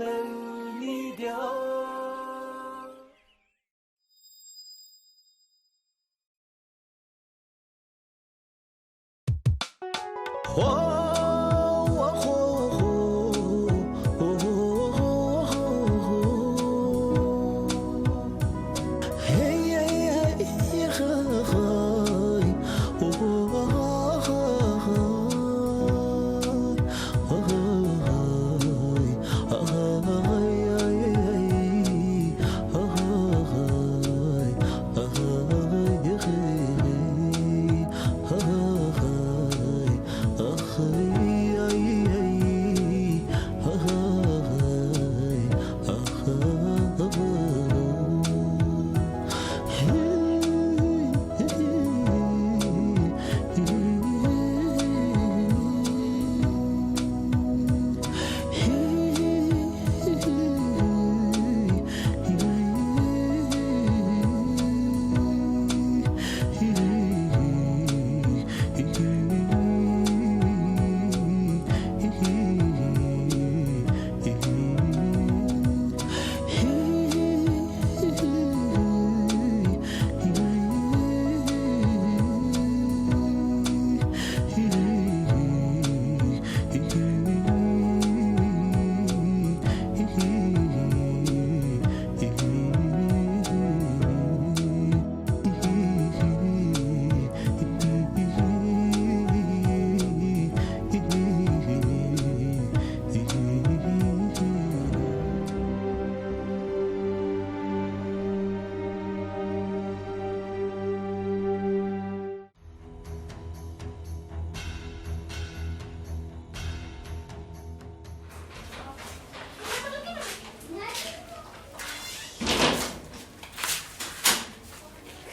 ሚድያ።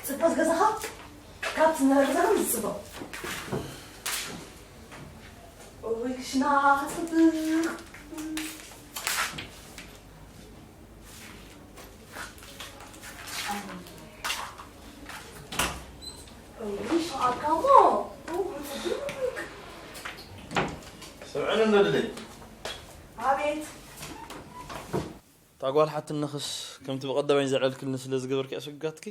ጽባስ ገዛኻ ካብቲ ዝነበረ ገዛኻ ምስ ጽባቕ። እውይ ክሽና ጽብቕ። እውይ ሸቃልካሞ። እውይ ጽብቕ። ስምዕኒ እንዶ ድለይ። ኣቤት። እታ ጓል ሓትነኽስ ከምቲ ብቐዳማይ ዘዕለልክልኒ ስለ ዝገበርኪ ኣሰጋትኪ?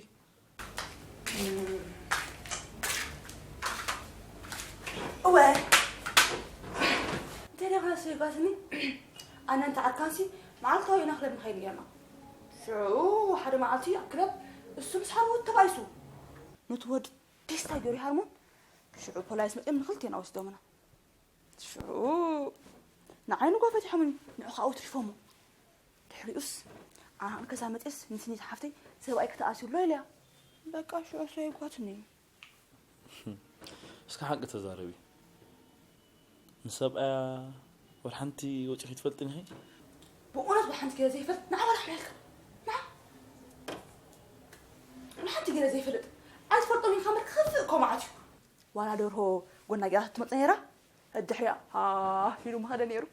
እወ። እንተ ደኣ ሰይጋትኒ ኣነ እንተ ዓርካንሲ መዓልታዊ ኢና ክለብ ንኸይድ ጌርና። ሽዑ ሓደ መዓልቲ ኣብ ክለብ እሱ ምስ ሓርሞት ተባኢሱ። ነቲ ወዲ ቴስታ ገይሩ ይሃርሞን ሽዑ ፖላይስ መጺኦም ንኽልቴና ወሲዶምና። ሽዑ ንዓይ ንጓ ፈቲሖምኒ፣ ንዑ ኸኣ ኣትሪፎሞ። ድሕሪኡስ ኣነ ንገዛ መጺኤስ ንስኒት ሓፍተይ ሰብኣይ ክተኣስዩ ኣሎ ኢለያ። በቃ ሽዑ ሰይጓትኒ። እስከ ሓቂ ተዛረቢ። ምስ ሰብኣያ ወላ ሓንቲ ወጺኺ ትፈልጥን ኢኺ? ብእውነት ወላ ሓንቲ ገይረ ዘይፈልጥ ንዓ ወላ ሓንቲ ኢልካ። ንዓ ወላ ሓንቲ ገይረ ዘይፈልጥ። ኣይትፈልጦን ኢልካ እምበር ክኸፍእ እኮ መዓት እዩ። ዋላ ደርሆ ጎና ገይራ ትመጽእ ነይራ። ድሕሪኣ ሃህ ኢሉ ምኸደ ነይሩ።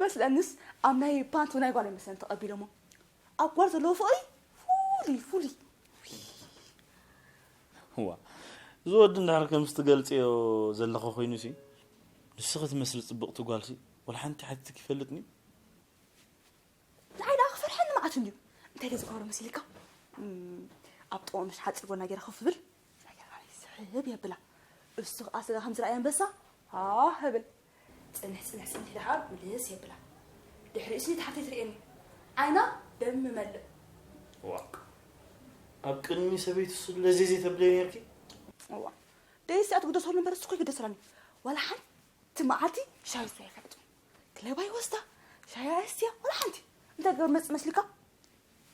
መስለንስ ኣብ ናይ ፓንቱ ናይ ጓል መሰለን ተቐቢሎሞ። ኣብ ጓል ዘለዎ ፍቕሪ ፍሉይ ፍሉይ። እዋ፣ እዚ ወዲ እንድሕር ከምዚ ትገልጽዮ ዘለኺ ኮይኑሲ፣ ንስኺ ትመስሊ ጽብቕቲ ጓልሲ ወላ ሓንቲ ሓቲትኪ ይፈልጥኒ? ንዓይ ደኣ ክፈርሐኒ መዓት እንድዩ። እንታይ ደኣ ዝገብሮ መሲልካ? እም፣ ኣብ ጥቕኡ ምሽ ሓጺር ጎና ገይረ ኮፍ እብል። ናይ ገርባለይ ስሕብ የብላ። እሱ ኸኣ ስጋ ከም ዝረኣየ ኣንበሳ ሃህ እብል። ጽንሕ ጽንሕ ጽንሕ ደሓር ምልስ የብላ። ድሕሪኡስ ነቲ ሓፍተይ ትርእየኒ። ዓይና ደም መመልእ። ዋእ። ኣብ ቅድሚ ሰበይቱ ስለዚ ዘይተብለዮ ነርኪ? እዋ። ደይስ እያ ትግደሰሉ እምበር እሱ እኮ ኣይግደሰላን እዩ። ዋላ ሓንቲ መዓልቲ ሻሂ እሱ ኣይፈልጥን። ክለብ ኣይወስዳ፣ ሻሂ ኣየስትያ፣ ዋላ ሓንቲ። እንታይ ገይሩ መጽእ መስልካ?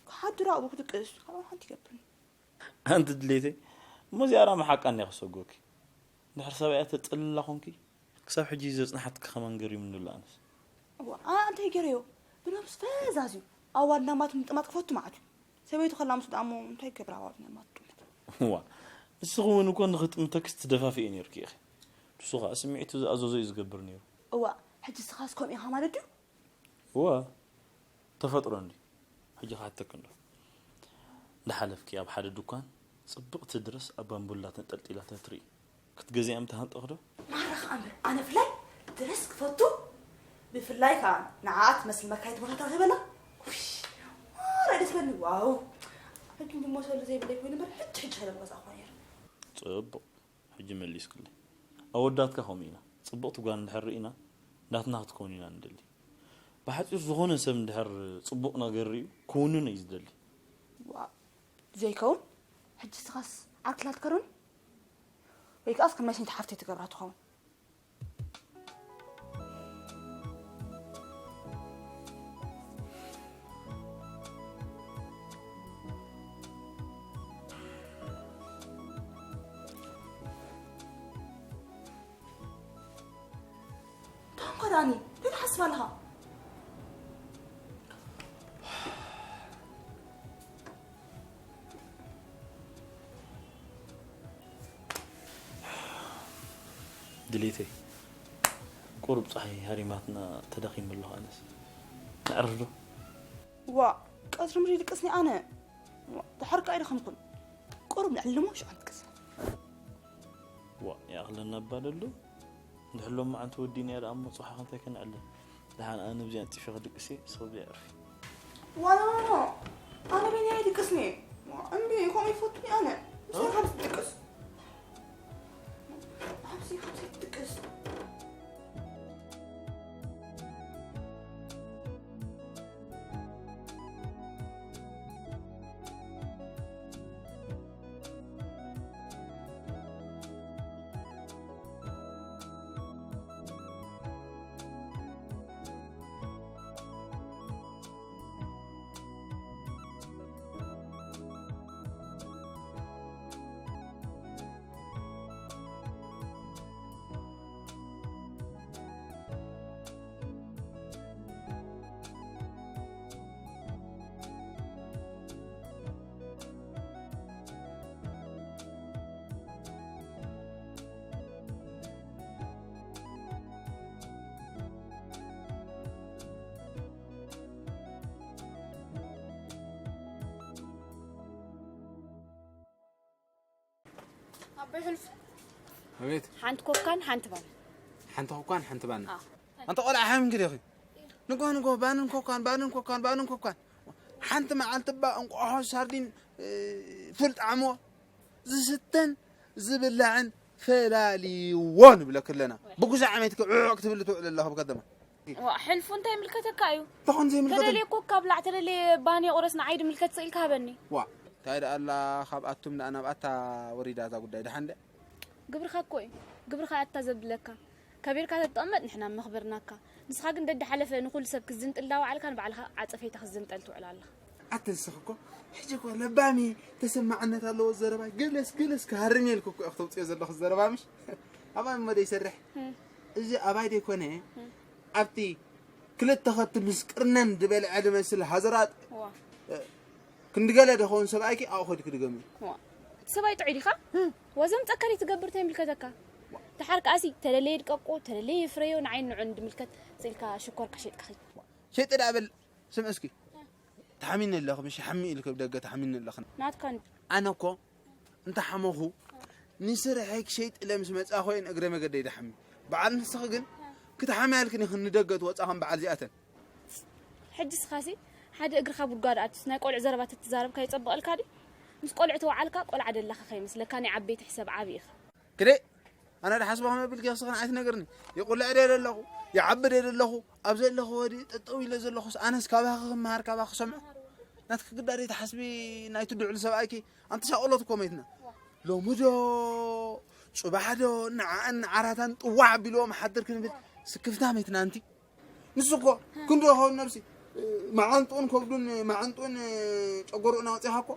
ክሓድር ኣብኡ ክድቅስ፣ ካልእ ሓንቲ ይገብርኒ። ኣንቲ ድሌተይ፣ እሞ እዚኣ ራማ ሓቃ እንድያ ክሰጎኪ። እንድሕር ሰብኣያ ተጽልላ ኾንኪ፣ ክሳብ ሕጂ ዘጽንሓትኪ ከማን ገሪሙኒ ኣሎ ኣነስ። እዋ፣ ኣነ እንታይ ገይረዮ? ብነብሱ ፈዛዝ እዩ። ኣዋልድ ናማት ምጥማት ክፈቱ መዓት እዩ። ሰበይቱ ከላ ምስ ደኣ እሞ እንታይ ይገብር ኣዋልድ ናማት ጥሙት? እዋ፣ ንስኺ እውን እኮ ንኽጥምተክስ ትደፋፍኢ ነይርኪ ኢኺ። ንሱ ኸኣ ስምዒቱ ዝኣዘዞ እዩ ዝገብር ነይሩ። እዋ፣ ሕጂ ንስኻስ ከምኡ ኢኻ ማለት ድዩ? እዋ፣ ተፈጥሮ እንድዩ። ሕጂ ክሓተኪ እንዶ። እንዳሓለፍኪ ኣብ ሓደ ድኳን ጽብቕቲ ድረስ ኣብ ባምቡላ ተንጠልጢላ ተትርኢ፣ ክትገዝእያ ምተሃንጠኽዶ? ማራ ኸኣ እምበር፣ ኣነ ብፍላይ ድረስ ክፈቱ፣ ብፍላይ ከዓ ንዓኣ ትመስል መካይን ተወታተር ሂበላ። ውሽ፣ ማራ ደስ በልኒ። ዋው፣ ሕጂ እንድሞ ሰሉ ዘይብለይ ኮይኑ እምበር ሕጂ ሕጂ ከይደ ምገዛእኩዋ ነይረ። ጽቡቕ፣ ሕጂ መሊስክለይ። ኣወዳትካ ከምኡ ኢና። ጽብቕቲ ጓል እንድሕር ርኢና ናትና ክትከውን ኢና ንደሊ። ብሓጺሩ ዝኾነ ሰብ እንድሕር ጽቡቕ ነገር ርእዩ ክውንኖ እዩ ዝደሊ። ዋው፣ ዘይከውን። ሕጂ ስኻስ ዓርክላ ትከሩን ወይ ከኣስ ከም ናይ ሰንቲ ሓፍተይ ትገብራ ትኸውን። ታንኳ ዳኒ፣ እንታይ ትሓስብ ኣለኻ? ድሌተይ፣ ቁሩብ ጸሓይ ሃሪማትና ተዳኺመ ኣለኹ። ኣነስ ነዕርፍ ዶ? ዋ፣ ቀትሪ ምድሪ ድቅስኒ ኣነ። ዋ፣ ድሓር ከኣ ኣይደኸምኩን። ቁሩብ ንዕልሞ ሽዑ ንቅስ። ዋ፣ ይኣኽለና እባ ደሉ። እንድሕር ሎማዓንቲ ወዲእናዮ ደኣ እሞ ጽባሕ እንታይ ከነዕልል? ደሓን ኣነ ብዚኣ ኣንጺፈ ክድቅስ እየ፣ ንስኺ ብዚኣ ዕርፊ። ዋና ዋና፣ ኣነ በይነይ ኣይድቅስን እየ። እምቢ፣ ከምኡ ይፈቱኒ ኣነ። ንስኻ እ? ካብ ትድቅስ። ኣብዚ፣ ኣብዚ ትድቅስ። ኣቦይ ሕልፍ። ኣቤት። ሓንቲ ኮካን ሓንቲ ባን። ሓንቲ ኮካን ሓንቲ ባን። ኣዎ። ኣንተ ቆልዓ ሓሚምኪ ዲኺ? ንጎ ንጎ ባንን ኮካን፣ ባንን ኮካን፣ ባንን ኮካን። ሓንቲ መዓልቲ እባ እንቋሖ ሳርዲን፣ እ፣ ፉል ጣዕምዎ። ዝስተን ዝብላዕን ፈላልይዎ ንብለኪ ኣለና። ብጉዛዕ ዓመትኪ ዕዕ ክትብሊ ትውዕሊ ኣለኺ ብከተማ። ዋ፣ ሕልፉ እንታይ ይምልከተካ እዩ? ተኾን ዘይምልከተኒ። ተደልየ ኮካ ብላዕ፣ ተደልየ ባኒ ቁረስ፣ ንዓይ ድምልከት ስኢልካ ሃበኒ። ዋ፣ እንታይ ደኣ ኣላ፣ ካብኣቱም ደኣ ናብኣታ ወሪዳ እዛ ጉዳይ፣ ደሓን ደኣ? ግብርኻ እኮ እዩ። ግብርኻ ኣታ ዘብለካ። ከቢርካ ተትቕመጥ ንሕና መኽበርናካ። ንስኻ ግን ደድሓለፈ ንኹሉ ሰብ ክትዝንጥል እንዳወዓልካ ንባዕልኻ ዓጸፈይታ ክትዝንጠል ትውዕል ኣለኻ። ኣተ ንስኺ እኮ ሕጂ እኮ ለባሚ ተሰማዕነት ኣለዎ ዘረባይ። ገለስ ገለስ ክሃርም እየ ኢልኪ እኮ ኢኺ ተውፅዮ ዘለኺ ዘረባ ምሽ? ኣባይ እሞ ደይሰርሕ። እም። እዚ ኣባይ ደይኮነ እም። ኣብቲ ክልተ ከብቲ ምስ ቅርነን ዝበልዐ ዝመስል ሃዘራጥ ዋ። እ፣ ክንዲ ገለ ደኸውን ሰብኣይኪ ኣብኡ ኸይዱ ክድገም እዩ። ዋ። እቲ ሰብኣይ ጥዑይ ዲኻ? እም። ወዘም ጸከሪ ትገብር ተይምልከተካ። ዋ። ደሓር ከኣሲ ተለለየ ድቀቆ፣ ተለለየ ይፍረዮ፣ ንዓይ ንዑን ድምልከት ስኢልካ ሽኮርካ ሸይጥካ ኺድ። ሸይጢ ደኣ በል፣ ስም እስኪ። ትሓሚኒ ኣለኺ፣ ምሽ ሓሚ ኢልኪ ብደገ ትሓሚኒ ኣለኺ። ናትካ እንዲ። ኣነ እኮ እንተ ሓመኹ ንስርሐይ ክሸይጥ ኢለ ምስ መጻኹ እየ ንእግረ መገደይ ድሓሚ። በዓል ንስኺ ግን ክትሓምያ ኢልክን ኢኽን ንደገ ትወጻ ከም በዓል እዚኣተን። ሕጂ ስኻሲ ሓደ እግርኻ ጉድጓድ ኣትዩስ ናይ ቆልዑ ዘረባ ተትዛረብ ከይጸብቐልካ ድዩ? ምስ ቆልዑ ተወዓልካ ቆልዓ ደለኻ ከይመስለካ ናይ ዓበይቲ ሕሰብ ዓቢ ኢኻ። ግደ ኣነ ድሓስቦ ከመ ብል ገስኽን ኣይትነግርኒ። ይቁልዕ ደ ዘለኹ፣ ይዓቢ ደ ዘለኹ፣ ኣብ ዘለኹ ወዲ ጠጠው ኢለ ዘለኹስ ኣነስ ካባኺ ክመሃር ካባኺ ክሰምዕ። ናትኪ ግዳደይ ትሓስቢ ናይቲ ድዑል ሰብኣይኪ ኣንቲ ሻቆሎት እኮ መይትና። ሎሚ ዶ ጽባሕ ዶ ንዓኣን ንዓራታን ጥዋዕ ኣቢልዎም ሓድር ክንብል ስክፍታ መይትና ኣንቲ። ንሱ እኮ ክንዶ ይኸውን ነብሲ፣ መዓንጥኡን ከብዱን መዓንጥኡን ጨጎርኡን ኣውጺኻ እኮ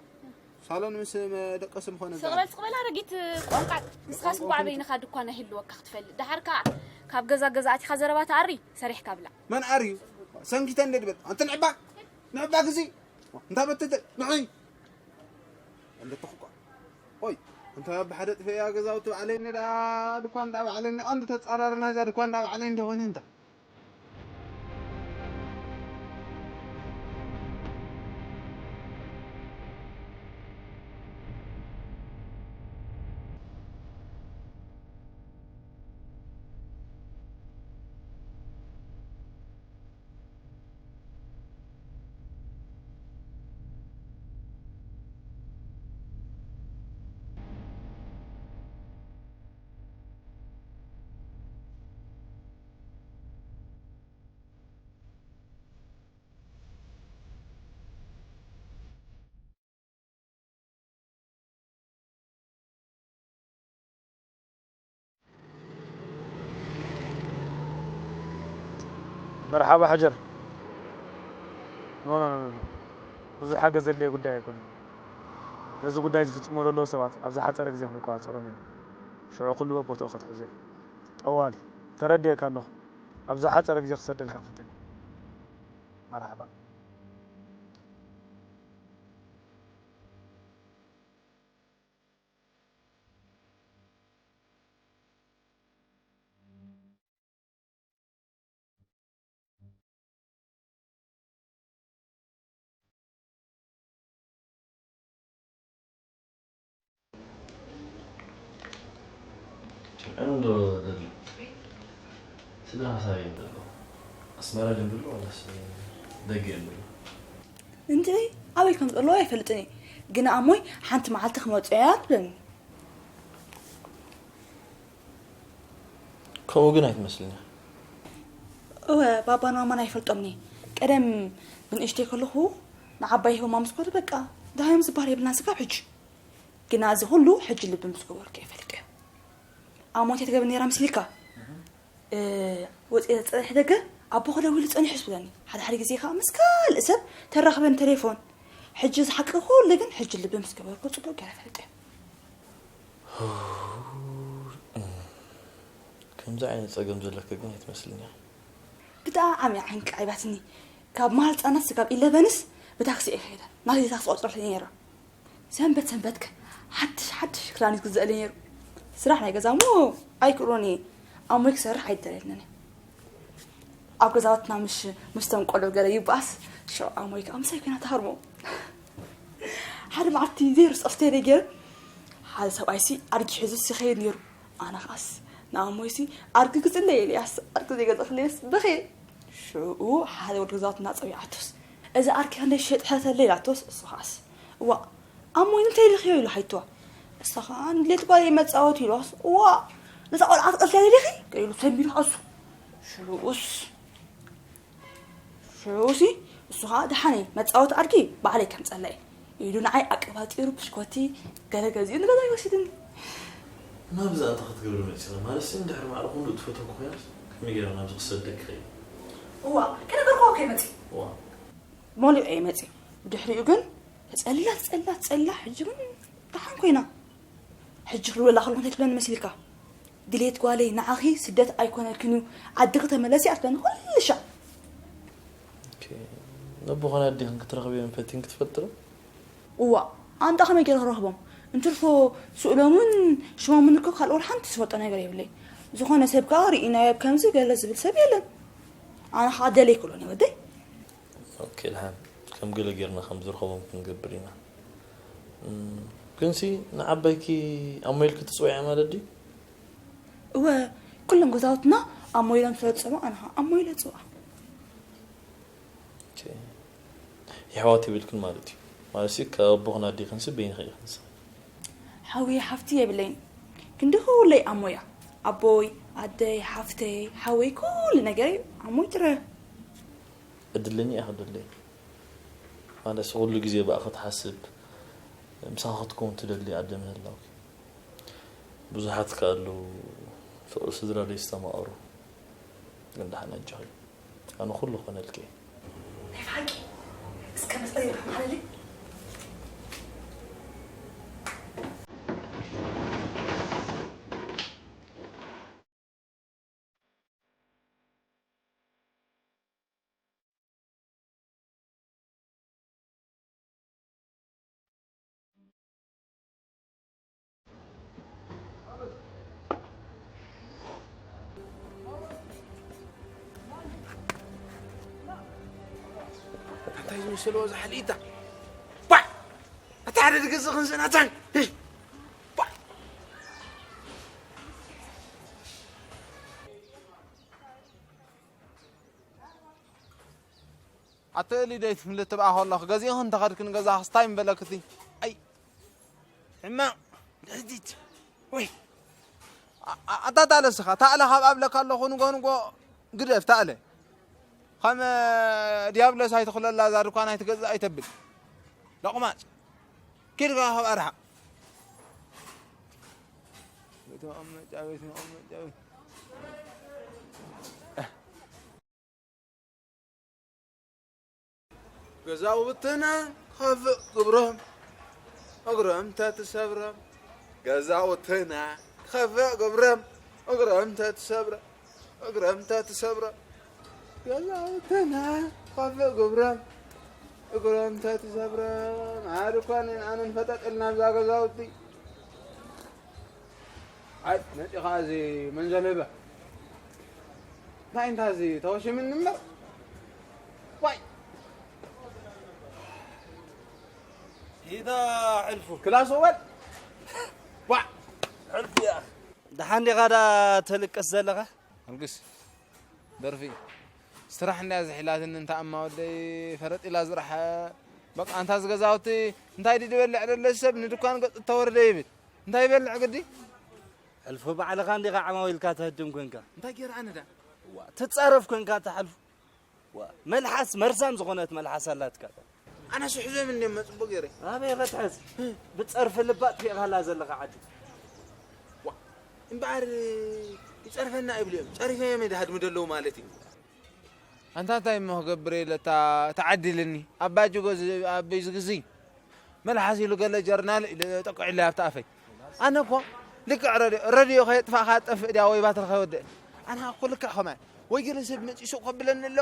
ሳሎን ምስ መደቀሲ ምኾነ እዛ። ስቕበል ስቕበል ኣረጊት ቆንቃጥ። ንስኻስ እንቋዕ በይንኻ ድኳን ኣይህልወካ ክትፈልጥ። ደሓር ከኣ ካብ ገዛ ገዛ ኣቲኻ ዘረባ ተኣሪ ሰሪሕካ ብላዕ። መን ኣርዩ? ሰንኪተ እንደ ድበል። ኣንቲ ንዕባ ንዕባ ግዚ እንታ በትተ ንዑይ። እንደ ተኽቋ። ኦይ እንታ ብሓደ ጥፈያ ገዛውቲ ባዕለይ እንደ ድኳን እንዳ ባዕለይ እንደ ኣንድ ተጻራርና እዛ ድኳን እንዳ ባዕለይ እንደ ኾይነ እንታ መርሓባ ሓጀር። ኖ፣ ኖ፣ ኖ፣ ኖ። ብዙሕ ሓገዝ ዘድልዮ ጉዳይ ኣይኮነን። ነዚ ጉዳይ ዝፍጽሞ ዘለዉ ሰባት ኣብ ዝሓጸረ ግዜ ክንቆጻጸሮም ኢና። ሽዑ ኩሉ በቦትኡ ክትሕዞ እዩ። ጠዋሊ፣ ተረዲኤካ ኣለኹ። ኣብ ዝሓጸረ ግዜ ክሰደልካ ክፍትን። መርሓባ። ጭንቀት እንዶ ዘሎ ስድራ ሓሳብ እዮም ዘለዉ። ኣስመራ ድም ብሎ ዋላስ ደገ እዮም ብሎ? እንድዒ ኣበይ ከም ዘለዉ ኣይፈልጥን እየ፣ ግን ኣሞይ ሓንቲ መዓልቲ ክመጹ እያ ትብለኒ። ከምኡ ግን ኣይትመስልን እያ። እወ፣ ባባን ማማን ኣይፈልጦምን እየ። ቀደም ብንእሽተይ ከለኹ ንዓባይ ሂቦማ ምስ ከዱ በቃ ደሃዮም ዝበሃል የብልናን ስጋብ ሕጂ። ግና እዚ ኩሉ ሕጂ ልቢ ምስ ገበርኩ እየ ፈሊጠዮ። ኣሞቴ ትገብር ነይራ ምስሊካ? እ፣ ወፂኤ ዝፀንሐ ደገ ኣቦ ክደውል ፀኒሑ ትብለኒ። ሓደ ሓደ ግዜ ከዓ ምስ ካልእ ሰብ ተራኽበን ተሌፎን። ሕጂ እዚ ሓቂ ኩሉ ግን ሕጂ ልቢ ምስ ገበርኩ ፅቡቅ ገይረ ፈሊጠዮ። ከምዚ ዓይነት ፀገም ዘለካ ግን ኣይትመስልን እያ። ብጣዕሚ ዓይንካ ዓይባትኒ። ካብ መሃል ህፃናት ስጋብ ኢለቨንስ ብታክሲ እየ ከይደ። ናተይ ታክሲ ቆፅረለይ ነይራ። ሰንበት ሰንበትከ ሓድሽ ሓድሽ ክዳን እዩ ዝግዘአለይ ነይሩ። ስራሕ ናይ ገዛ እሞ ኣይክእሎን እየ። ኣሞይ ክሰርሕ ኣይደለየንን እየ። ኣብ ገዛውትና ምሽ ምስቶም ቆልዑ ገለ ይበኣስ። ሽዑ ኣሞይ ከዓ ምሳይ ኮይና ትሃርሞ። ሓደ መዓልቲ ዘይርስዖ ስቴደ ገይረ ሓደ ሰብኣይሲ ኣድጊ ሒዙ ይኸይድ ነይሩ። ኣነ ኸኣስ ንኣሞይሲ ኣድጊ ግዝእለይ ኢለያስ ኣድጊ ዘይገዛእክለይስ በኸየ። ሽዑ ሓደ ወዲ ገዛውትና ጸዊዓቶስ፣ "እዚ ኣድጊ ክንደይ ትሸጥሕተለይ?" ኢላቶስ፣ እሱ ኸኣስ፣ "እዋእ ኣሞይ እንታይ ኢልኽዮ?" ኢሉ ሓይትዋ። እሳ ኸኣ፣ "ንድሌት ጓለይ መጻወቲ" ኢሉዋስ፣ "እዋእ ነዛ ቖልዓ ክትቐትልያ ደሊኺ?" ገለ ኢሉ ሰንቢዱ ኸኣ እሱ። ሽዑስ ሽዑሲ እሱ ኸኣ፣ "ደሓነይ መጻወቲ ኣድጊ ባዕለይ ከምጸላ እየ" ኢሉ ንዓይ ኣቀባጢሩ ብሽኮቲ ገለ ገዚኡ ንገዛ ይወስድኒ። ናብዛ እንታይ ክትገብሪ መጺኻ? ማለትሲ እንድሕር ማዕረ ኩሉ ትፈትወኪ ኮይናስ ከመይ ገይራ ናብዚ ክሰደኪ ይኽእል? እዋ፣ ከነገርኩዋ እኮ እየ መጺእ። እዋ። ሞሊቐ እየ መጺእ። ብድሕሪኡ ግን ተጸሊላ፣ ተጸሊላ፣ ተጸሊላ፣ ሕጂ ግን ደሓን ኮይና። ሕጂ ክልወላ ከለኹ እንታይ ትብለኒ መሲልካ? "ድሌት ጓለይ ንዓኺ ስደት ኣይኮነልክን እዩ፣ ዓድኺ ተመለሲ" እያ ትብለኒ ኩሉ ሻዕ። ኦኬ። ነቦ ኾነ ኣዴኽን ክትረኽብዮም ፈቲንኪ ትፈልጢ ዶ? እዋእ፣ ኣንታ ከመይ ገይረ ክረኽቦም? እንትርፎ ስእሎምን ሽሞምን እኮ ካልእ ወላ ሓንቲ ዝፈልጦ ነገር የብለይ። ዝኾነ ሰብ ከኣ ርኢናዮ ኣብ ከምዚ ገለ ዝብል ሰብ የለን። ኣነ ኸኣ ደለይ ክብሎን እየ ወደይ። ኦኬ፣ ደሓን ከም ገለ ጌርና ከም ዝርኸቦም ክንገብር ኢና። እም፣ ግንሲ ንዓባይኪ ኣሞ ኢልኪ ትጽውዕያ ማለት ድዩ? እወ፣ ኩሎም ገዛውትና ኣሞ ኢሎም ስለ ዝጸውዑ፣ ኣነ ኸኣ ኣሞ ኢለ እጽውዓ። ኦኬ። የሕዋት የብልክን ማለት እዩ። ማለትሲ ካብ ኣቦኽን ኣዴኽንሲ በይንኺ ኢኽንሲ። ሓውየ ሓፍቲ የብለይን። ክንዲ ኩለይ ኣሞያ። ኣቦይ፣ ኣደይ፣ ሓፍተይ፣ ሓወይ፣ ኩሉ ነገረይ ኣሞይ ጥረ። ዕድለኛ ኢኻ ደለይ። ማለትሲ ኩሉ ግዜ ብኣኺ ትሓስብ፣ ምሳኺ ክትከውን ትደሊ ኣደ ምህላውኪ። ብዙሓት ከ ኣለዉ ፍቕሪ ስድራ ዘይስተማቐሩ። ግን ደሓን ኣጆኺ። ኣነ ኩሉ ክኾነልኪ እየ። ናይ ብሓቂ? እስከ መጸለይ ርሕም ኣለለይ? እንታይ ዝመሰልዎ ዛሕሊታ? ባ! ኣታ ሓደ ድገዝእ ክንስእ ናታን! ባ! ኣቲ ሊደይ ትምልት ትብኣ ከለኹ ገዚእኺ እንተኸድክን ገዛኽስ ታይ ምበለክቲ? ኣይ፣ ሕማቕ ልህዲት። ወይ። ኣ-፣ ኣ-፣ ኣታ ታለ ስኻ፣ ታለ ካብ ኣብለካ ኣለኹ ንጎ ንጎ ግደፍ ታለ። ከም ዲያብሎስ ኣይትኹለላ እዛ ድኳን ኣይትገዝእ ኣይተብል። ሎቕማጽ። ኪድ ካብ ኣርሓቕ። ቤት መቐመጫ፣ ቤት መቐመጫ፣ ቤት። ገዛውትና ክኸፍእ ግብሮም፣ እግሮም ተትሰብሮም። ገዛውትና ክኸፍእ ግብሮም፣ እግሮም ተትሰብሮም። እግሮም ተትሰብሮም። ገዛውትና ክኸፍእ ግብሮም፣ እግሮም ተትሰብሮም። ኣድኳንን ኣነን ፈጠጥ ኢልና ኣብዛ ገዛውቲ። ኣይ፣ መጺኻ እዚ መንዘለበ። እንታይ እንታ እዚ ተወሽምኒ እምበር። ዋይ። ኢዳ ሕልፉ። ክላስ ወል። ዋ። ሕልፉ ያ። ደሓን ዲኻ ዳ ተልቅስ ዘለኻ? ኣልግስ። ደርፊ። ስራሕ እንድያ ዝሒላትኒ እንታ እማ ወደይ ፈረጥ ኢላ ዝራሕ። በቃ እንታ ዝገዛውቲ እንታይ ድዩ ዝበልዕ ደሎ ሰብ ንድኳን ገጽ እተወርደ ይብል። እንታይ ይበልዕ ግዲ? ሕልፉ ባዕልኻ እንዲኻ ዓማዊልካ ተህድም ኮንካ። እንታይ ገይረ ኣነ ዳ? ዋ፣ ትጻረፍ ኮንካ እታ ሕልፉ። ዋ፣ መልሓስ መርዛም ዝኾነት መልሓስ ኣላትካ። ኣነ ስሕዞም እንድዮም መጽቡቕ ገይረ። ኣበይ ኸትሕዝ? ብጸርፊ ልባ ትሪእኻላ ዘለኻ ዓዲ። ዋ፣ እምበኣር ይጸርፈና ይብሉ እዮም። ጸሪፈዮም ድሃድሙ ደለዉ ማለት እዩ። ኣንታ እንታይ እሞ ክገብር ኢለ እታ ተዓዲልኒ። ኣባ ጅጎ ዝ-፣ ኣበይ ዝግዝይ? መልሓስ ኢሉ ገለ ጀርናል ኢሉ ጠቂዑለይ ኣብቲ ኣፈይ። ኣነ እኮ ልክዕ ረድዮ፣ ረድዮ ከየጥፋእካ ትጠፍእ ድያ ወይ ባትሪ ከይወድእ? ኣነ እኮ ልክዕ ከማይ። ወይ ገለ ሰብ መጺኡ ሱቕ ከብለኒ ኣሎ፣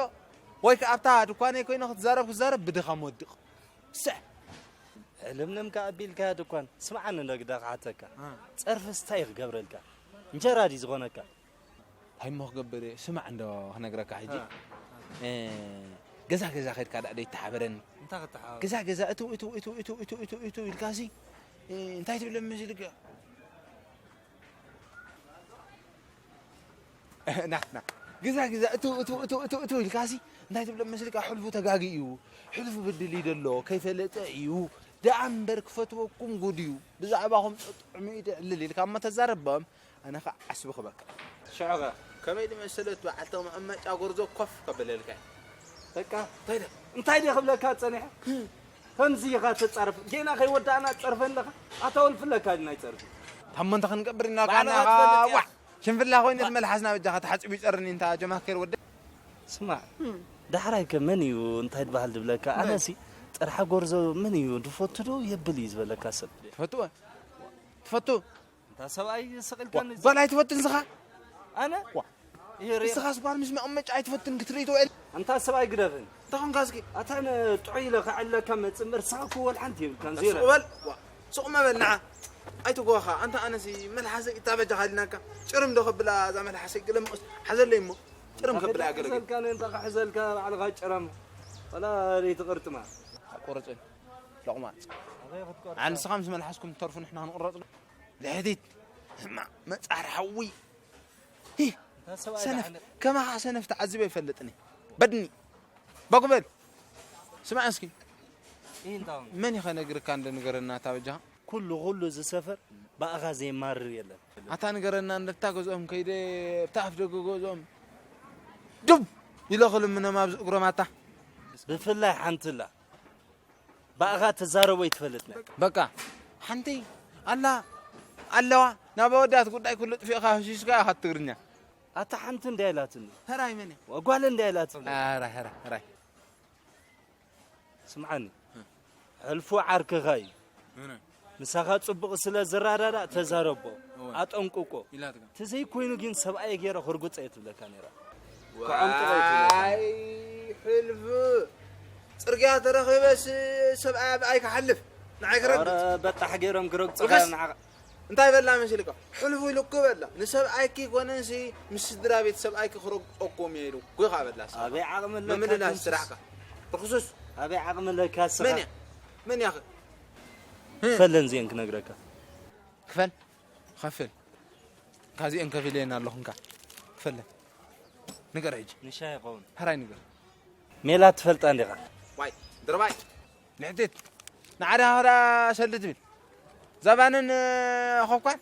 ወይ ከኣ ኣብታ ድኳነይ ኮይነ ክትዛረብ ክትዛረብ ብድኻም ወድቕ። ስዕ! ሕልምልምካ ኣቢልካ ድኳን። ስምዓኒ እንዶ ግዳ ክሓተካ። እ። ጸርፍስ እንታይ ክገብረልካ? እንጀራ ድዩ ዝኾነካ? እንታይ እሞ ክገብር እየ? ስማዕ እንዶ ክነግረካ ሕጂ። እ። እ፣ ገዛ ገዛ ከድካ ደኣ ደይተሓበረኒ። እንታይ ክትሓበረ? ገዛ ገዛ እትው፣ እትው፣ እትው ኢልካሲ፣ እ፣ እንታይ ትብለ መሲልካ? ና፣ ና። ገዛ ገዛ እትው፣ እትው፣ እትው፣ እትው፣ እትው ኢልካሲ፣ እንታይ ትብለ መሲልካ? ሕልፉ ተጋጊ እዩ። ሕልፉ ብድል እዩ ደሎ፣ ከይፈለጠ እዩ። ደኣ እምበር ክፈትወኩም ጉድ እዩ። ብዛዕባኹም ጥዑም እዩ ዕልል ኢልካ እሞ ተዛረቦም። ኣነ ኸዓ ዓስቢ ክበካ። ሽዑ ኸ ከመይ ዝመሰለት በዓልቲ መቐመጫ ጎርዞ ኮፍ ከብለልካ እየ። በቃ እንታይ ደ? እንታይ ደ ክብለካ ጸኒሐ? ከምዚ ኢኻ ትጻረፍ። ጌና ከይወዳእና ትጸርፈኒ ኣለኻ? ኣታ ወልፊ ኣለካ ድና ይጸርፍ? ታሞ እንተ ክንገብር ኢና ባዕልኻ ካና ትፈልጥ ኢኻ። ዋ! ሽንፍላ ኮይነ ትመልሓስና በጃኻ ተሓጺቡ ይጸርኒ እንታ ጀማከር ወደ። ስማዕ፣ ዳሕራይ ከ መን እዩ እንታይ ትበሃል ድብለካ? መን? ኣነሲ ጥርሓ ጎርዞ መን እዩ ድፈቱ ዶ የብል እዩ ዝበለካ ሰብ። ትፈትዎ? ትፈቱ? እንታ ሰብኣይ ስቕ ኢልካኒ ዋ፣ ጓል ኣይትፈቱን ስኻ? ኣነ? ዋ። ይሄ ሬ- ንስኻስ ጓል ምስ መቐመጫ ኣይትፈቱን ክትርኢ ትውዕል? ኣንታ ሰብኣይ ግደፍን። እንታይ ኾንካ እስኪ? ኣታ ነ ጥዑይ ኢለ ከዕለካ መጽእ እምበር ንስኻ እኮ ወላ ሓንቲ የብልካን፣ ዜሮ። ስቕ በል። ዋ፣ ስቕ መበል ንዓ። ኣይትጓኻ። ኣንታ ኣነሲ መልሓሰይ እታ በጃኻ ኢልናካ። ጭርም ዶ ከብላ እዛ መልሓሰይ ገለ ምቕስ ሓዘለይ እሞ። ጭርም ከብላ ኣንታ ገለ ገለ። ክሕዘልካ፣ ኣንታ ክሕዘልካ ባዕልኻ ጭረም። ወላ ደይትቕርጥማ። ኣቆርጽን። ሎቕማጽ። ኣበይ ክትቆርጥ? ኣንስኻ ምስ መልሓስኩም ትተርፉ ንሕና ክንቑረጽ። ልሕቲት። ሕማቕ መጻር ሓዊ። ሂ፣ እንታ ሰብኣይ ሰነፍ፣ ደሓን። ከማኻ ሰነፍ ተዓዚበ ይፈልጥኒ። በድኒ። ባጉ በል። ስማዕ እስኪ። ይህ እንታ ሆነ? መን ኢኸ ነግርካ እንደ ንገረና እታ በጃኻ? ኩሉ፣ ኩሉ እዚ ሰፈር ብኣኻ ዘይማርር የለን። ኣታ ንገረና እንደ እታ ገዝኦም ከይደ፣ እታ ኣፍ ደገ ገዝኦም ዱብ ኢለ ክልምኖም ኣብዚ እግሮም ኣታ። ብፍላይ ሓንቲ ኣላ። ብኣኻ ትዛረቦ ኣይትፈልጥን። በቃ፣ ሓንቲ ኣላ፣ ኣለዋ፣ ናብ ኣወዳት ጉዳይ ኩሉ ጥፊእኻ ህሽሽካ ኢኻ ትግርኛ። ኣታ ሓንቲ እንድያ ኢላትኒ። ሕራይ መን እያ? ጓል እንድያ ኢላትኒ። ሕራይ፣ ሕራይ፣ ሕራይ። ስምዓኒ፣ እ። ሕልፉ ዓርክኻ እዩ። እነ። ምሳኻ ጽቡቕ ስለ ዝረዳዳእ ተዛረቦ፣ እወ። ኣጠንቅቆ። ኢላትካ። ተዘይኮይኑ ግን ሰብኣየ ገይረ ክርጉጸ እየ ትብለካ ነይራ። ክዕምጥቆ እየ ትብለካ። ዋይ፣ ሕልፉ። ጽርግያ ተረኺበስ ሰብኣይ ብኣይ ክሓልፍ፣ ንዓይ ክረግጽ። ኧረ በጣሕ ገይሮም ክረግጹኻ ርሑስ። ንዓኻ። እንታይ በላ መሲልካ? ሕልፉ ኢሉ እኮ በላ። ንሰብኣይኪ ኮነንሲ ምስ ስድራ ቤት ሰብኣይኪ ክረግጾኩም እየ ኢሉ። ጎይኻ በላ። ኣበይ ዓቕሚ ኣለካ ምምልላስ ትንሱስ? ስራሕካ። ርኹሱስ። ኣበይ ዓቕሚ ኣለካ ስኻ? መን እያ? መን እያ? ክፈለን እዚአን ክነግረካ። ክፈል? ኸፍል። ካብዚአን ከፊለየን ኣለኹ እንካ። ክፈለን። ንገር ሕጂ። ንሻይ ይኸውን። ሕራይ ንገር። ሜላት ትፈልጣ እንዲኻ? ዋይ፣ ድርባይ። ልሕቲት። ንዓዳ ኸዳ ሰልዲ ትብል። እዛ ባንን፣ እ፣ ኾኳን?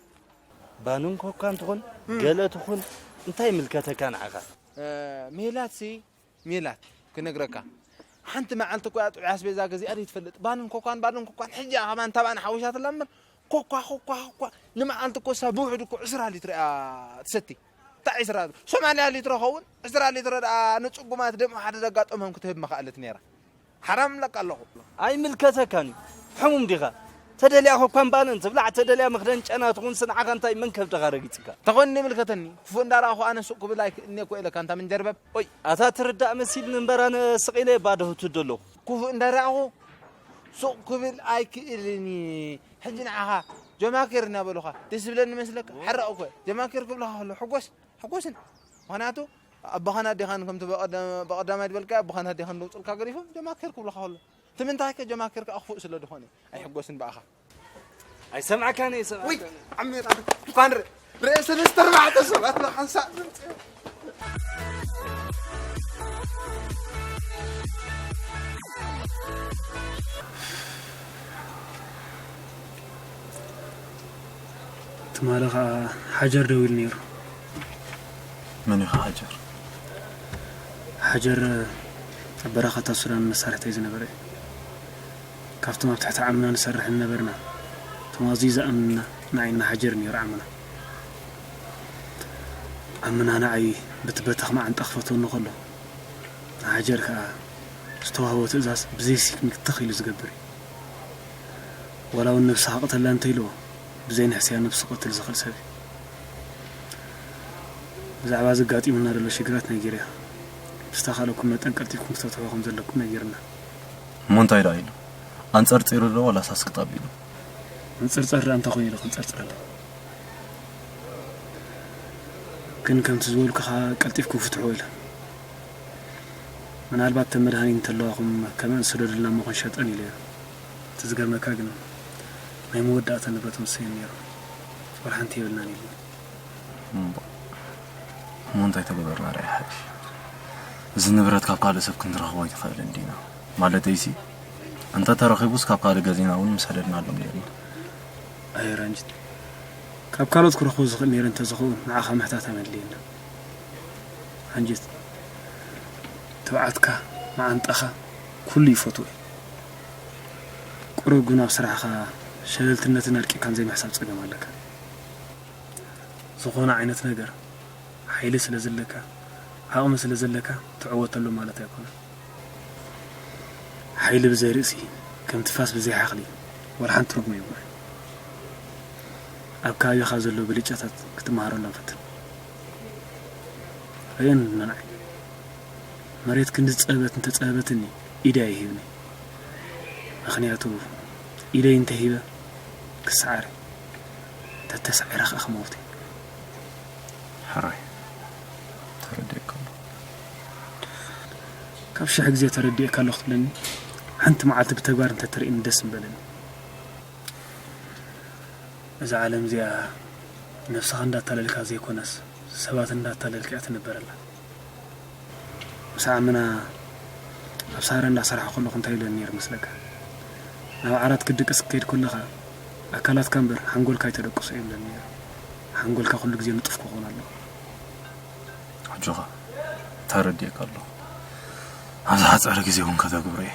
ባንን ኮኳን ትኹን፣ እም። ገለ ትኹን፣ እንታይ ይምልከተካ ንዓኻ? እ፣ ሜላትሲ፣ ሜላት፣ ክነግረካ። ሓንቲ መዓልቲ እኮ እያ ጥዑይ ኣስቤዛ ገዚኣ ዘይትፈልጥ። ባንን ኮኳን፣ ባንን ኮኳን፣ ሕጂ እያ ኸማን ታባን ሓዊሻትላ እምበር፣ ኮኳ፣ ኮኳ፣ ኮኳ፣ ንመዓልቲ እኮ እሳ ብውሕዱ እኮ ዕስራ ሊትሮ እያ ትሰቲ። እንታይ ዕስራ? ሰማንያ ሊትሮ ኸውን፣ ዕስራ ሊትሮ ደኣ ንጽጉማት ደም ሓደ ዘጋጠሞም ክትህብ ምኽኣለት ነይራ። ሓራም እብለካ ኣለኹ። ኣይምልከተካን እዩ። ሕሙም ዲኻ? ተደልያ ኮኳን ባነን ትብላዕ፣ ተደልያ መኽደን ጨና ትኹን ስንዓኻ እንታይ መን ከብድኻ ረጊጽካ? ተኾን ይምልከተኒ። ክፉእ እንዳረኣኹ ኣነ ሱቕ ክብል ኣይክእልኒ እኮ ኢለካ እንታ ምንጀርበብ። ኦይ ኣታ ትርዳእ መሲልኒ እምበር ኣነ ስቕ ኢለ ባዶ ህቱድ ኣለኹ። ክፉእ እንዳረኣኹ ሱቕ ክብል ኣይክእልን። ሕጂ ንዓኻ ጀማኬር እናበሉኻ ደስ ዝብለኒ መስለካ? ሓራቕ እኮ ጀማኬር ክብልኻ ከሎ ሕጎስ ሕጎስን። ምኽንያቱ ኣቦኻን ኣዴኻን ከምቲ በቐዳማይ ዝበልካዮ ኣቦኻን ኣዴኻን ዘውፅልካ ገዲፎም ጀማኬር ክብሉኻ ከሎ እቲ ምንታይ ከ ጀማኬር ከዓ ክፉእ ስለ ዝኾነ ኣይሕጎስን ብኣኻ። ኣይሰምዓካን እየ ሰብኣይ። ውይ ዓመት እንኳን ርእየ ሰለስተ ኣርባዕተ ሰባት ንሓንሳእ ዘምፅኦ። ትማሊ ከዓ ሓጀር ደዊሉ ነይሩ። መን ኢኻ ሓጀር? ሓጀር ኣብ በረኻታት ሱዳን መሳርሕተይ ዝነበረ እዩ። ካብቶም ኣብ ትሕቲ ዓምና ንሰርሕ ዝነበርና እቶም ኣዝዩ ዝኣምንና ንዓይና ሓጀር ነይሩ ዓምና። ዓምና ንዓይ ብቲ በተኽ መዓንጣ ክፈትወኒ ከሎ ንሓጀር ከኣ ዝተዋህቦ ትእዛዝ ብዘይ ሲክኒክ ትኽ ኢሉ ዝገብር እዩ። ዋላ እውን ነብስኻ ቅተላ እንተኢልዎ ብዘይ ንሕስያ ነብሱ ክቐትል ዝኽእል ሰብ እዩ። ብዛዕባ እዚ ኣጋጢሙና ዘሎ ሽግራት ነጊረዮ። ብዝተኻእለኩም መጠን ቀልጢፍኩም ክትፈትሕዎ ከም ዘለኩም ነጊሩና። እሞ እንታይ ደኣ ኢሉ? ኣንጸርጺሩ ዶ ዋላስ ኣስክጥ ኣቢሉ? ምጽርጻር ደኣ እንታይ ኮይኑ ኢሉ ክንጸርጽር ኣለዎ? ግን ከምቲ ዝበልኩኻ ቀልጢፍኩም ፍትሕዎ ኢለ። ምናልባት እተን መድሃኒት እንተለዋኹም ከመእን ስደዱልና እሞ ክንሸጠን ኢለዮ። እቲ ዝገርመካ ግን ናይ መወዳእታ ንብረት ወሰዮም ነይሩ። ወላ ሓንቲ የብልናን ኢሉኒ። እምቦ እሞ እንታይ ተገበርና ደኣ ይሓይሽ። እዚ ንብረት ካብ ካልእ ሰብ ክንረኽቦ ኣይንኽእልን ዲና? ማለተይሲ እንተ ተረኺቡስ ካብ ካልእ ገዚእና እውን ምሰደድናሎም ነይርና። ኣየ ራንጅት፣ ካብ ካልኦት ክረኽቦ ዝኽእል ነይረ እንተዝኸውን ንዓኻ ምሕታት ኣየድልየንን። ኣንጅት፣ ትብዓትካ፣ መዓንጣኻ ኩሉ ይፈትዎ እየ። ቁሩብ ግን ኣብ ስራሕኻ ሸለልትነትን ኣርቂቕካን ዘይምሕሳብ ጸገም ኣለካ። ዝኾነ ዓይነት ነገር ሓይሊ ስለ ዘለካ፣ ዓቕሚ ስለ ዘለካ ትዕወተሉ ማለት ኣይኮነን። ሓይሊ ብዘይ ርእሲ፣ ከም ትፋስ ብዘይ ሓኽሊ፣ ዋላ ሓንቲ ትርጉም የብሉን። ኣብ ከባቢኻ ዘለዉ ብልጫታት ክትመሃረሎም ፈትን። ርእየኒ ንዓይ። መሬት ክንዲ ዝጸበበት እንተጸበበትኒ ኢደይ ኣይህብን እየ። ምኽንያቱ ኢደይ እንተሂበ ክሰዓር እየ። ተተሳዒረ ኸኣ ክመውት እየ። ሕራይ ተረዲኤካ ኣለኹ። ካብ ሽሕ ግዜ ተረዲኤካ ኣለኹ ትብለኒ ሓንቲ መዓልቲ ብተግባር እንተተርእየኒ ደስ ምበለኒ። እዛ ዓለም እዚኣ ነብስኻ እንዳታለልካ ዘይኮነስ ሰባት እንዳታለልካ እያ ትንበረላ። ምስ ዓምና ኣብ ሳህራ እንዳሰርሐ ከለኹ እንታይ ይብለኒ ነይሩ መስለካ? ናብ ዓራት ክትድቅስ ክትከይድ ከለኻ ኣካላትካ እምበር ሓንጎልካ ኣይተደቅሶ እዩ ይብለኒ ነይሩ። ሓንጎልካ ኩሉ ግዜ ንጡፍ ክኸውን ኣለዎ። ኣጆኻ ተረዲኤካ ኣለኹ። ኣብ ዝሓጸረ ግዜ እውን ከተግብሮ እየ።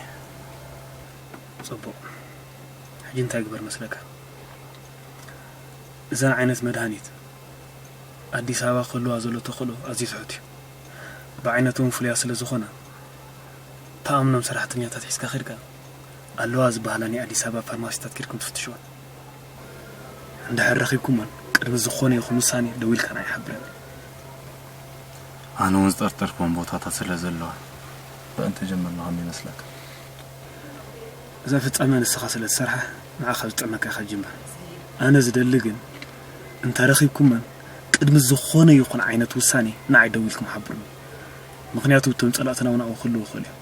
ጽቡቕ። ሕጂ እንታይ ግበር መስለካ? እዘን ዓይነት መድሃኒት ኣዲስ ኣበባ ክህልዋ ዘሎ ተኽእሎ ኣዝዩ ትሑት እዩ። ብዓይነተን እውን ፍሉያት ስለ ዝኾና፣ ትኣምኖም ሰራሕተኛታት ሒዝካ ኸይድካ ኣለዋ ዝበሃላ ናይ ኣዲስ ኣበባ ፋርማሲታት ኬድኩም ትፍትሽወን። እንድሕር ረኺብኩመን ቅድሚ ዝኾነ ይኹን ውሳኔ ደዊልካ ንዓይ ሓብረኒ። ኣነ እውን ዝጠርጠርክወን ቦታታት ስለ ዘለዋ ብእንተ ጀመርና ከመይ ይመስለካ? እዛ ፍጻመ ንስኻ ስለ ትሰርሓ ንዓኻ ዝጥዕመካ ኢኻ ጅምር። ኣነ ዝደሊ ግን እንተ ረኺብኩመን ቅድሚ ዝኾነ ይኹን ዓይነት ውሳኔ ንዓይ ደዊልኩም ሓብሩኒ። ምኽንያቱ እቶም ጸላእትና እውን ኣብኡ ክህልዉ ይኽእሉ እዮም።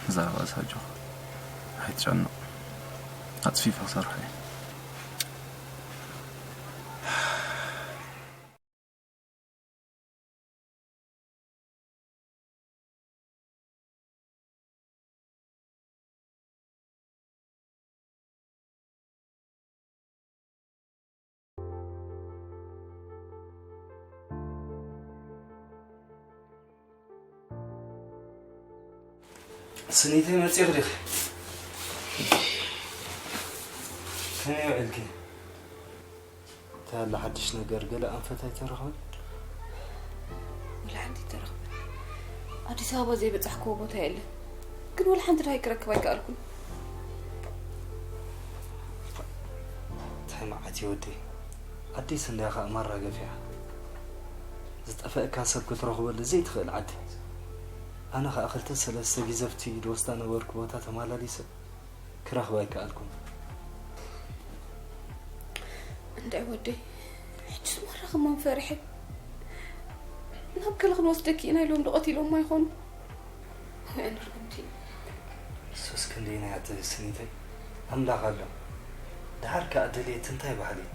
እዛ ርእሳ ኣጆኻ ኣይትጨነቕ። ኣጽፊፈ ክሰርሖ እየ። ስኒተይ መፂእኺ ዲኺ? ከመይ ውዒልኪ? እንታይ ኣሎ ሓድሽ ነገር? ገለ ኣንፈት ኣይተረኽበን? ወላ ሓንቲ ኣይተረኽበን። ኣዲስ ኣበባ ዘይበፃሕክዎ ቦታ የለን። ግን ወላ ሓንቲ ድሃይ ክረክብ ኣይከኣልኩን። እንታይ መዓት እዩ ወደይ? ኣደይ ሰንድያ ኸኣ ማራገፊያ። ዝጠፈእካ ሰብ ክትረኽበሉ ዘይትኽእል ዓዲ። ኣነ ኸኣ ክልተ ሰለስተ ግዜ ኣብቲ ድወስዳ ነበርኩ ቦታ ተማላሊሰ ክረኽባ ኣይከኣልኩን። እንታይ ወደይ፣ ሕጅስ ማራ ከማን ፈሪሐ። ናብ ገለ ክንወስደኪ ኢና ኢሎም ዶ ቀቲሎማ ይኾኑ? ወይ ኣነ ርግምቲ። ንሱስ ክንደይ ናይ ኣደለይ ስኒተይ፣ ኣምላኽ ኣሎ። ደሓር ከኣ ደልየት እንታይ ባህሊት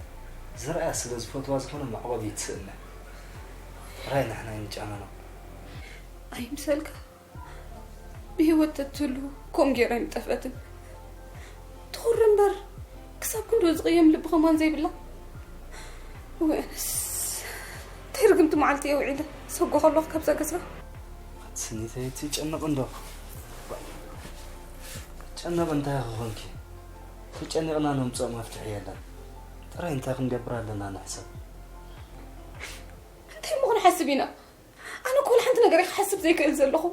ዝረኣያ ስለ ዝፈትዋ ዝኾነ መዕቆቢ ትስእነ። ጥራይ ንሕና ኣይንጨነኖ። ኣይምሰልካ። ብህይወት ተትህሉ ከምኡ ገይራ ኣይምጠፍአትን። ትኹሪ እምበር፣ ክሳብ ክንዶ ዝቕየም ልቢ ከማን ዘይብላ። ወይ ኣነስ፣ እንታይ ርግምቲ መዓልቲ እየ ውዒለ ሰጎ ከለኹ ካብዛ ገዛ። ስኒተይ ትጨነቕ እንዶ? ጨነቕ እንታይ ክኾንኪ? ተጨኒቕና ነምፅኦ መፍትሒ የለን። ጥራይ እንታይ ክንገብር ኣለና ንሕሰብ። እንታይ እሞ ክንሓስብ ኢና? ኣነ እኮ ወላ ሓንቲ ነገር እየ ክሓስብ ዘይክእል ዘለኹ።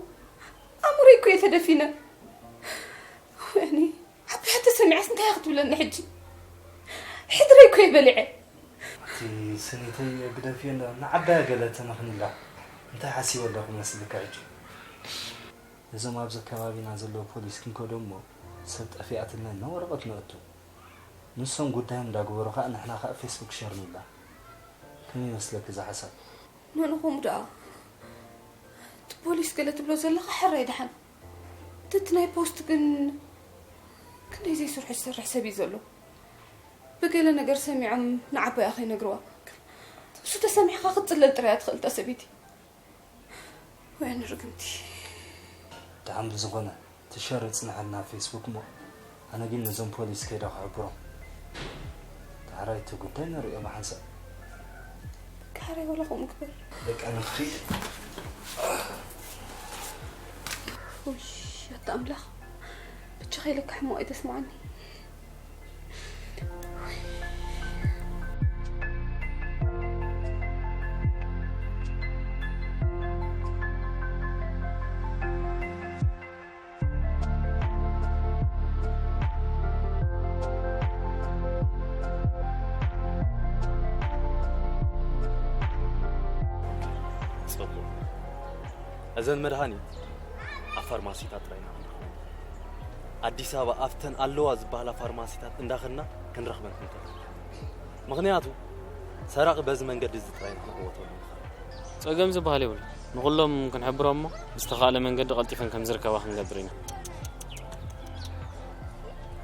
ኣእምሮይ እኮ እየ ተደፊነ። ወይኒ፣ ዓባይ ተሰሚዓስ እንታይ እያ ክትብለኒ ሕጂ? ሕድረይ እኮ እየ በሊዐ። እቲ ስኒተይ ግደፍዮ እንዳ ንዓባያ ገለ ተመኽኒላ እንታይ ሓሲበ ኣለኹ መስልካ ሕጂ? እዞም ኣብዚ ከባቢና ዘለዉ ፖሊስ ክንከዶ እሞ ሰብ ጠፊኣትና ኢልና ወረቐት ነእቱ። ንሶም ጉዳዮም እንዳገበሩ ኸኣ ንሕና ኸኣ ፌስቡክ ሸር ንብላ። ከመይ ይመስለኪ እዛ ሓሳብ? ንንኹም ደኣ እቲ ፖሊስ ገለ ትብሎ ዘለኻ ሕራይ ደሓን። እቲ ናይ ፖስት ግን ክንደይ ዘይስርሑ ዝሰርሕ ሰብ እዩ ዘሎ። ብገለ ነገር ሰሚዖም ንዓባያ ከይነግርዋ። እሱ ተሰሚዕካ ክትጽለል ጥራይ እያ ትኽእል እታ ሰበይቲ። ወይ ኣነ ርግምቲ። ደሓን ብዝኾነ ትሸር ይጽንሐልና ፌስቡክ እሞ ኣነ ግን ነዞም ፖሊስ ከይደ ክሕብሮም። ዳሕራይ እቲ ጉዳይ ንርእዮ ብሓንሳእ። ዳሕራይ ወላ ከምኡ ግበር። በቃ ንኽድ። ውይ ኣታ ኣምላኽ፣ ብቻ ከይለካ ሕማቕ እዩ ተስማዓኒ። ጽቡቕ። እዘን መድሃኒት ኣብ ፋርማሲታት ጥራይ ኢና ክንረኽበን። ኣዲስ ኣበባ ኣብተን ኣለዋ ዝበሃላ ፋርማሲታት እንዳኸድና ክንረኽበን ክንክእል። ምኽንያቱ ሰራቒ በዚ መንገዲ እዚ ጥራይ ኢና ክንዕወተሉ ንኽእል። ጸገም ዝበሃል የብሉ። ንኹሎም ክንሕብሮም እሞ ብዝተኻእለ መንገዲ ቀልጢፈን ከም ዝርከባ ክንገብር ኢና።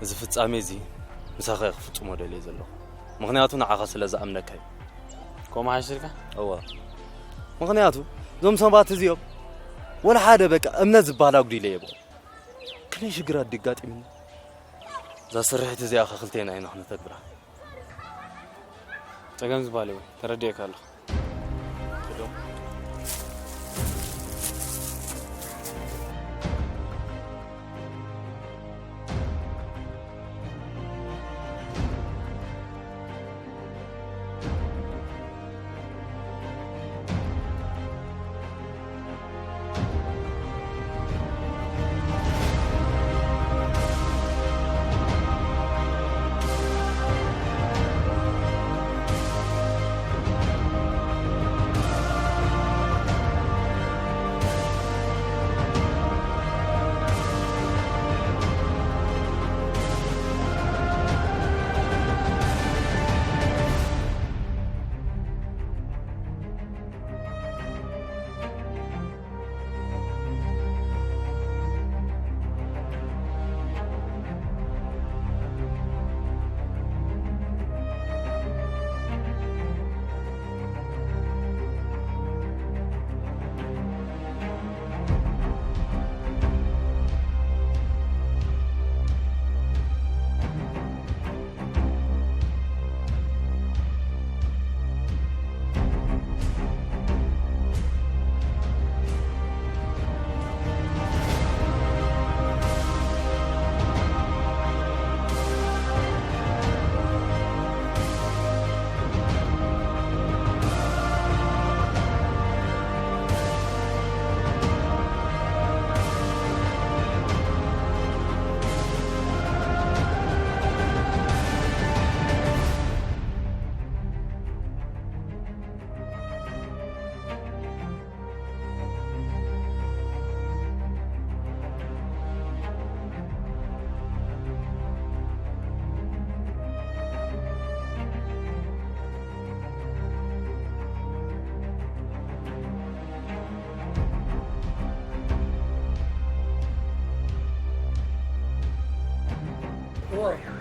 እዚ ፍጻሜ እዚ ምሳኻ እየ ክፍጽሞ ደልየ ዘለኹ። ምኽንያቱ ንዓኻ ስለ ዝኣምነካ እዩ። ከምኡ ሓሲብካ? እወ። ምኽንያቱ እዞም ሰባት እዚኦም ወላ ሓደ በቃ እምነት ዝበሃል ኣጉዲለ የብኦም። ከመይ ሽግራት ድጋጢምኒ? እዛ ስርሒት እዚኣ ከ ክልቴና ኢና ክነተግብራ። ጸገም ዝበሃል የብሉን፣ ተረዲኤካ ኣለኹ። ክዶ።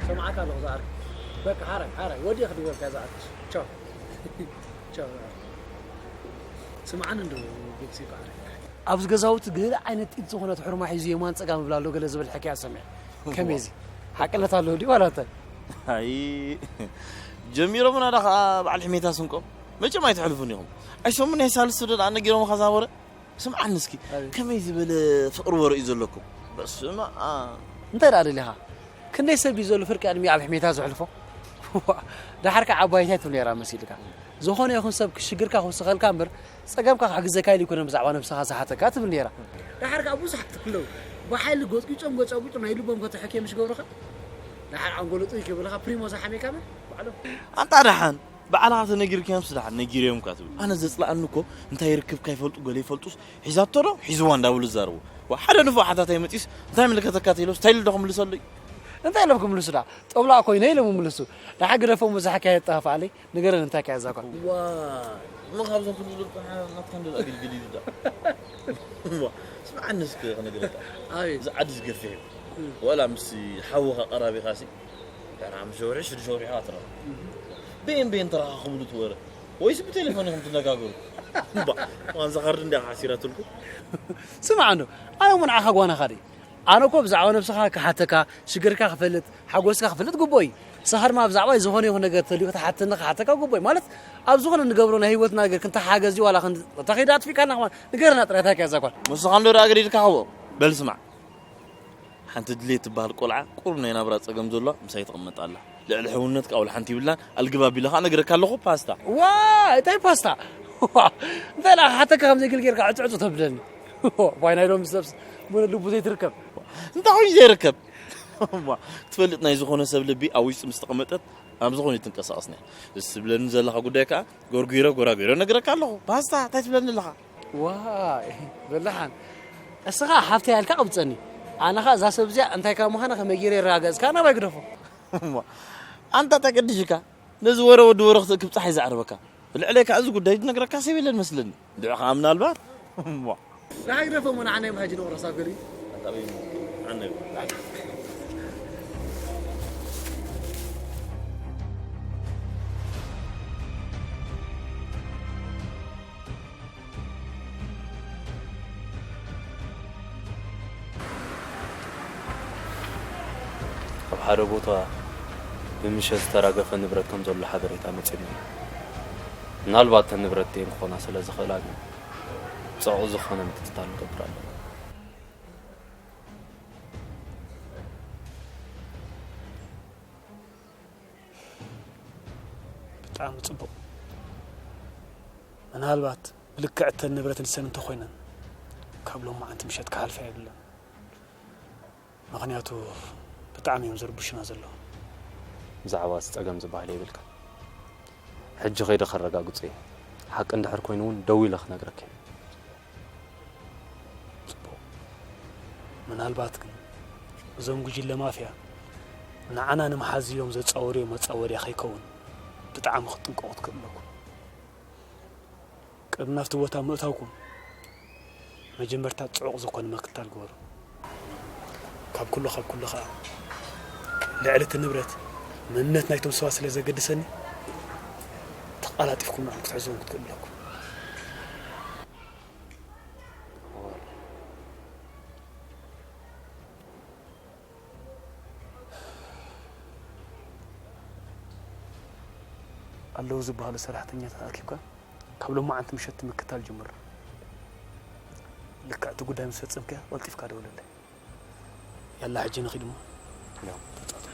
ሰማዕካ ኣለኹ ዝኣርክ። በቃ ሓራይ ሓራይ ወዲእ ክድወልካ ዝኣርክ። ቻው። ቻው። ስምዓኒ እንዶ ቤክሲ ይበዓል። ኣብዚ ገዛውቲ ገለ ዓይነት ጢት ዝኾነት ሕርማ ሒዙ የማን ጸጋም ይብላ ኣሎ ገለ ዝብል ሕክያ ሰሚዐ። ከመይ እዚ? ሓቅነት ኣለዎ ድዩ ዋላ እንታይ? ኣይ፣ ጀሚሮምና ዳ ኸዓ በዓል ሕሜታ ስንቆም። መቸም ኣይትሕልፉን ኢኹም። ኣይሰሙን ናይ ሳልስቲ ዶ ደኣ ነጊሮምኻ እዛ ወረ? ስምዓኒ እስኪ፣ ኣቤት። ከመይ ዝበለ ፍቕሪ ወረ እዩ ዘለኩም? በስመ ኣብ። እንታይ ደኣ ደሊኻ? ክንደይ ሰብ እዩ ዘሎ ፍርቂ ዕድሚኡ ኣብ ሕሜታ ዘሕልፎ? ደሓር ከኣ ዓባይቲ ኣይትብል ነይራ መሲልካ። ዝኾነ ይኹን ሰብ ሽግርካ ክውስኸልካ እምበር፣ ጸገምካ ክሕግዘካ ኢሉ ኣይኮነን ብዛዕባ ነብስኻ ዝሓተካ ትብል ነይራ። ደሓር ከኣ ብዙሓት ኣለዉ። ብሓይሊ ጎጽጊጾም ጎጻጉጾም ናይ ልቦም ከተሕክዮም ምስ ገብሩኻ፣ ደሓር ኣንጎሎ ጥውይ ከይብልኻ ፕሪሞ ዝሓመካ መን? ባዕሎም። ኣንታ ደሓን፣ ባዕልኻ ተነጊርካዮምስ ደሓን ነጊረዮምካ ትብል። ኣነ ዘጽልኣኒ እኮ እንታይ ይርክብካ ይፈልጡ፣ ገለ ይፈልጡስ፣ ሒዛቶ ዶ ሒዝዋ እንዳበሉ ዝዛረቡ። ዋ፣ ሓደ ንፉዕ ሓታታይ መጺኡስ እንታይ ይምልከተካ ተይሎስ እንታይ ኢሉ ዶ ክምልሰሉ እዩ? እንታይ ኢሎም ክምልሱ ደኣ? ጦብላዕ ኮይነ ኢሎም ይምልሱ። ደሓር ግደፎም፣ እዛ ሕካያ የጠፋፍኣለይ። ንገረኒ፣ እንታይ ከ እያ እዛ ጓል? ዋ፣ እሞ ካብዞም ክልብልብ ናትካ እንዶ ኣገልግል እዩ ዳ። ዋ፣ ስምዓኒ እስከ ክነግረካ። ኣቤት። እዚ ዓዲ ዝገፍሕ እዩ። እም። ወላ ምስ ሓውኻ ቀራቢኻሲ፣ ገና ሓሙሽተ ወርሒ፣ ሽዱሽተ ወርሒ ኢኻ ትረኽብ። እም። በየን በየን ተረኻኽብሉ ትወረ? ወይስ ብቴሌፎን ኢኹም ትነጋገሩ? እምባ፣ ዋንዛ ካርድ እንዲያ ሓሲራትልኩም? ስምዓ እንዶ፣ ኣነ እሞ ንዓኻ ጓናኻ ድየ? ኣነ እኮ ብዛዕባ ነብስኻ ክሓተካ፣ ሽግርካ ክፈልጥ፣ ሓጎስካ ክፈልጥ ግቡእ እዩ። ንስኻ ድማ ብዛዕባይ ዝኾነ ይኹን ነገር ተልዩ ክትሓተኒ፣ ክሓተካ ግቡእ እዩ። ማለት፣ ኣብ ዝኾነ ንገብሮ ናይ ህይወትና ነገር ክንተሓጋገዝ ድዩ ዋላ ክን-፣ እንተ ኸይዳ ኣጥፊእካና ከማን ንገረና ጥራይ፣ እንታይ ከ እያ እዛ ጓል? ንስኻ እንዶ ደኣ ገዲድካ ክቦ። በል ስማዕ። ሓንቲ ድሌት ትበሃል ቆልዓ ቁሩብ ናይ ናብራ ጸገም ዘለዋ ምሳይ ትቕመጥ ኣላ። ልዕሊ ሕውነት ከኣ ወላ ሓንቲ ይብላን፣ ኣልግብ ኣቢለ ከኣ እነግረካ ኣለኹ፣ ፓስታ። ዋይ፣ እንታይ ፓስታ? እንታይ ደኣ ክሓተካ ከም ዘይክእል ጌርካ ዕጹ ዕጹ ተብለኒ። ዋይ፣ ናይ ሎሚ ሰብስ ምን ልቡ ዘይትርከብ። እንታይ ኮይኑ ዘይርከብ? እማ፣ ክትፈልጥ ናይ ዝኾነ ሰብ ልቢ ኣብ ውሽጢ ምስ ተቐመጠት ናብ ዝኾነ ትንቀሳቐስ እያ። እዚ ትብለኒ ዘለኻ ጉዳይ ከኣ ጎርጒረ ጎራጒረ እነግረካ ኣለኹ። ፓስታ፣ እንታይ ትብለኒ ኣለኻ? ዋይ፣ በላሓን። እስኻ ሓፍተይ ኣልካ ቅብጸኒ። ኣነ ኸኣ እዛ ሰብ እዚኣ እንታይ ካብ ምዃና ከመይ ገይረ የረጋገጽካ ናባይ ግደፎ። እማ፣ ኣንታ ተቀዲሽካ። ነዚ ወረ ወዲ ወረ ክትእክብ ጸሓይ ዘዕርበካ። ልዕለይ ከኣ እዚ ጉዳይ ዝነግረካ ሰብ የለን መስለኒ። እንድዒ ከኣ ምናልባት። እማ። ንዓይ ግደፎ እሞ ንዓናይ መሃጂ ንቑረስ ኣብ ገሊኡ። ኣታ በይ፣ ኣነ። ኣብ ሓደ ቦታ ብምሸት ዝተራገፈ ንብረት ከም ዘሎ ሓበሬታ መጺኡኒ። ምናልባት እተን ንብረት ደየን ክኾና ስለ ዝኽእላ ግን ጽዑቕ ዝኾነ ምክትታል ንገብር ኣለና። ብጣዕሚ ጽቡቕ። ምናልባት ብልክዕ እተን ንብረት ንሰን እንተኾይነን፣ ካብ ሎማዓንቲ ምሸት ክሓልፋ የብለን። ምኽንያቱ ብጣዕሚ እዮም ዝርብሹና ዘለዉ። ብዛዕባ እዚ ጸገም ዝበሃል የብልካ። ሕጂ ከይደ ከረጋግጾ እየ። ሓቂ እንድሕር ኮይኑ እውን ደዊለ ክነግረካ እየ። ጽቡቕ። ምናልባት ግን እዞም ጉጅለ ማፍያ ንዓና ንምሓዝ ኢሎም ዘጻወርዮ መጻወድያ ከይከውን ብጣዕሚ ክትጥንቀቑ ትክእሉ ኣለኩም። ቅድሚ ናብቲ ቦታ ምእታውኩም መጀመርታ ጽዑቕ ዝኾነ ምክትታል ግበሩ። ካብ ኩሉ፣ ካብ ኩሉ ኸኣ ልዕሊ እቲ ንብረት መንነት ናይቶም ሰባት ስለ ዘገድሰኒ ተቓላጢፍኩም ንዕኦም ክትሕዝዎም ክትክእሉ ኣለኩም። ኣለዉ ዝበሃሉ ሰራሕተኛታት ኣኪብካ ካብ ሎማዓንቲ ምሸት ምክታል ጀምር። ልክዕ እቲ ጉዳይ ምስ ፈጸምካዮ ቀልጢፍካ ደውለለይ። ያላ ሕጂ ንኺድ እሞ። ያው። ተጻጸ።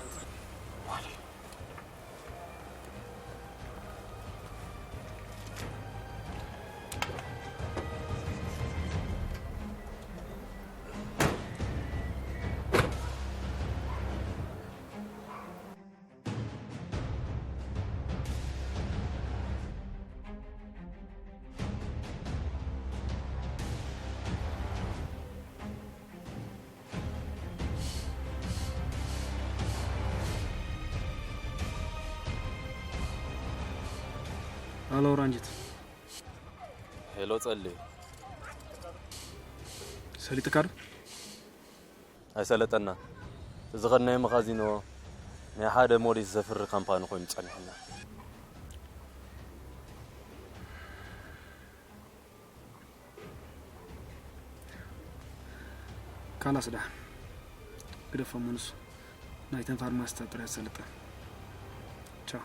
ኣሎ ራንጅት። ሄሎ ጸሊ። ሰሊጥካ ዶ? ኣይሰለጠና። እዚ ኸድናዮ መኻዚኖ ናይ ሓደ ሞዴስ ዘፍሪ ካምፓኒ ኮይኑ ጸኒሕና። ካላስ ደሓን ግደፎ፣ ምንሱ ናይተን ፋርማሲታት ጥራይ ሰልጠን። ቻው።